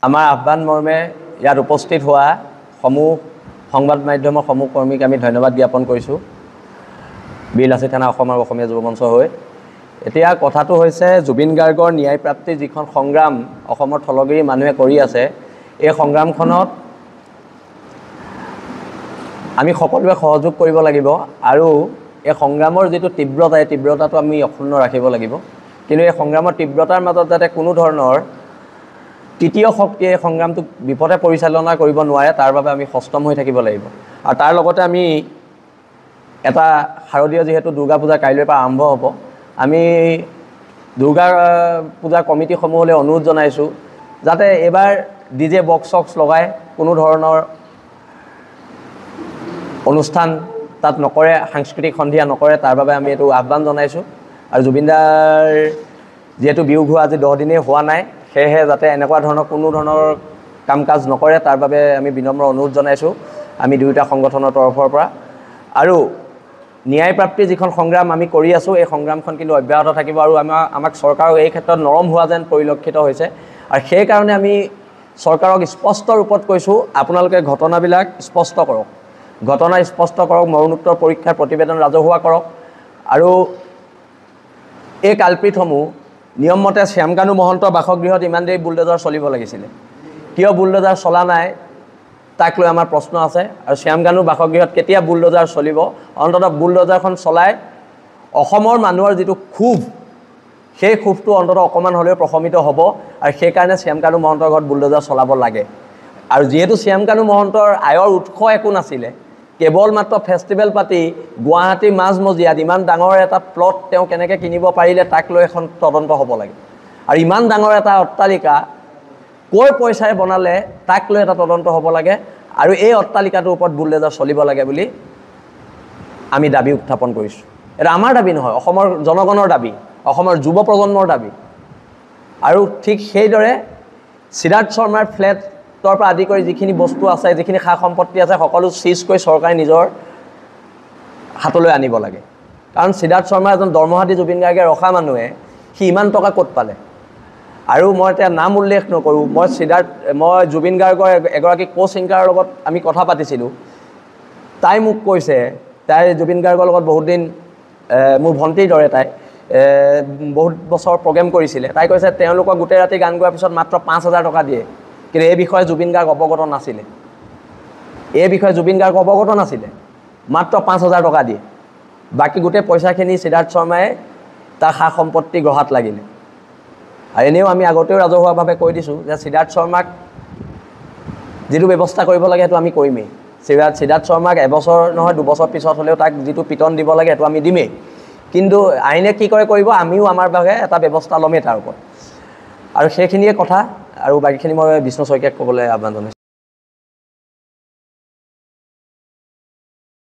আমাৰ আহ্বান মৰ্মে ইয়াত উপস্থিত হোৱা সমূহ সংবাদ মাধ্যমৰ সমূহ কৰ্মীক আমি ধন্যবাদ জ্ঞাপন কৰিছোঁ বীৰ লাচিত সেনা অসম আৰু অসমীয়া যুৱ মঞ্চ হৈ। এতিয়া কথাটো হৈছে, জুবিন গাৰ্গৰ ন্যায় প্ৰাপ্তিৰ যিখন সংগ্ৰাম অসমৰ থলগিৰি মানুহে কৰি আছে, এই সংগ্ৰামখনত আমি সকলোৱে সহযোগ কৰিব লাগিব আৰু এই সংগ্ৰামৰ যিটো তীব্ৰতা, এই তীব্ৰতাটো আমি অক্ষুণ্ণ ৰাখিব লাগিব। কিন্তু এই সংগ্ৰামৰ তীব্ৰতাৰ মাজত যাতে কোনো ধৰণৰ তৃতীয় শক্তিয়ে এই সংগ্ৰামটোক বিপথে পৰিচালনা কৰিব নোৱাৰে, তাৰ বাবে আমি সষ্টম হৈ থাকিব লাগিব। আৰু তাৰ লগতে আমি এটা শাৰদীয় যিহেতু দুৰ্গা পূজা কাইলৈৰ পৰা আৰম্ভ হ'ব, আমি দুৰ্গা পূজা কমিটিসমূহলৈ অনুৰোধ জনাইছোঁ যাতে এইবাৰ ডি জে বক্স চক্স লগাই কোনো ধৰণৰ অনুষ্ঠান তাত নকৰে, সাংস্কৃতিক সন্ধিয়া নকৰে, তাৰ বাবে আমি এইটো আহ্বান জনাইছোঁ। আৰু জুবিনদাৰ যিহেতু বিয়োগ হোৱা আজি 10 দিনেই হোৱা নাই, সেয়েহে যাতে এনেকুৱা ধৰণৰ কোনো ধৰণৰ কাম কাজ নকৰে তাৰ বাবে আমি বিনম্ৰ অনুৰোধ জনাইছোঁ আমি দুয়োটা সংগঠনৰ তৰফৰ পৰা। আৰু ন্যায় প্ৰাপ্তিৰ যিখন সংগ্ৰাম আমি কৰি আছোঁ, এই সংগ্ৰামখন কিন্তু অব্যাহত থাকিব আৰু আমাক চৰকাৰক এই ক্ষেত্ৰত নৰম হোৱা যেন পৰিলক্ষিত হৈছে। আৰু সেইকাৰণে আমি চৰকাৰক স্পষ্ট ৰূপত কৈছোঁ, আপোনালোকে ঘটনাবিলাক স্পষ্ট কৰক, ঘটনা স্পষ্ট কৰক, মৰণোত্তৰ পৰীক্ষাৰ প্ৰতিবেদন ৰাজহুৱা কৰক। আৰু এই কালপ্ৰিটসমূহ নিয়মমতে শ্যামকানু মহন্তৰ বাসগৃহত ইমান দেৰি বুলডজাৰ চলিব লাগিছিলে, কিয় বুলডজাৰ চলা নাই তাক লৈ আমাৰ প্ৰশ্ন আছে। আৰু শ্যামকানুৰ বাসগৃহত কেতিয়া বুলডজাৰ চলিব, অন্ততঃ বুলডজাৰখন চলাই অসমৰ মানুহৰ যিটো ক্ষোভ, সেই ক্ষোভটো অন্ততঃ অকণমান হ'লেও প্ৰশমিত হ'ব। আৰু সেইকাৰণে শ্যামকানু মহন্তৰ ঘৰত বুলডজাৰ চলাব লাগে। আৰু যিহেতু শ্যামকানু মহন্তৰ আয়ৰ উৎস একো নাছিলে, কেৱল মাত্ৰ ফেষ্টিভেল পাতি গুৱাহাটীৰ মাজমজিয়াত ইমান ডাঙৰ এটা প্লট তেওঁ কেনেকৈ কিনিব পাৰিলে তাক লৈ এখন তদন্ত হ'ব লাগে। আৰু ইমান ডাঙৰ এটা অট্টালিকা ক'ৰ পইচাৰে বনালে তাক লৈ এটা তদন্ত হ'ব লাগে। আৰু এই অট্টালিকাটোৰ ওপৰত বুলডজাৰ চলিব লাগে বুলি আমি দাবী উত্থাপন কৰিছোঁ। এটা আমাৰ দাবী নহয়, অসমৰ জনগণৰ দাবী, অসমৰ যুৱ প্ৰজন্মৰ দাবী। আৰু ঠিক সেইদৰে সিদ্ধাৰ্থ শৰ্মাৰ ফ্লেটৰ পৰা আদি কৰি যিখিনি বস্তু আছে, যিখিনি সা সম্পত্তি আছে, সকলো চিজ কৰি চৰকাৰে নিজৰ হাতলৈ আনিব লাগে। কাৰণ সিদ্ধাৰ্থ শৰ্মা এজন দৰমহা দি জুবিন গাৰ্গে ৰখা মানুহে সি ইমান টকা ক'ত পালে? আৰু মই এতিয়া নাম উল্লেখ নকৰোঁ, মই জুবিন গাৰ্গৰ এগৰাকী কো ছিংগাৰৰ লগত আমি কথা পাতিছিলোঁ, তাই মোক কৈছে, তাই জুবিন গাৰ্গৰ লগত বহুত দিন, মোৰ ভণ্টিৰ দৰে তাই বহুত বছৰ প্ৰগ্ৰেম কৰিছিলে। তাই কৈছে তেওঁলোকক গোটেই ৰাতি গান গোৱাৰ পিছত মাত্ৰ 5000 টকা দিয়ে। কিন্তু এই বিষয়ে জুবিন গাৰ্গ অৱগত নাছিলে, এই বিষয়ে জুবিন গাৰ্গ অৱগত নাছিলে। মাত্ৰ 5000 টকা দিয়ে, বাকী গোটেই পইচাখিনি সিদ্ধাৰ্থ শৰ্মাই তাৰ সা সম্পত্তি গ্ৰহাত লাগিলে। আৰু এনেও আমি আগতেও ৰাজহুৱাভাৱে কৈ দিছোঁ যে সিদ্ধাৰ্থ শৰ্মাক যিটো ব্যৱস্থা কৰিব লাগে সেইটো আমি কৰিমেই। সিদ্ধাৰ্থ শৰ্মাক এবছৰ নহয় 2 বছৰ পিছত হ'লেও তাক যিটো পিটন দিব লাগে সেইটো আমি দিমেই। কিন্তু আইনে কি কৰে কৰিব, আমিও আমাৰ বাবে এটা ব্যৱস্থা ল'মেই তাৰ ওপৰত। আৰু সেইখিনিয়ে কথা, আৰু বাকীখিনি মই বিষ্ণু শইকীয়াক ক'বলৈ আহ্বান জনাইছোঁ।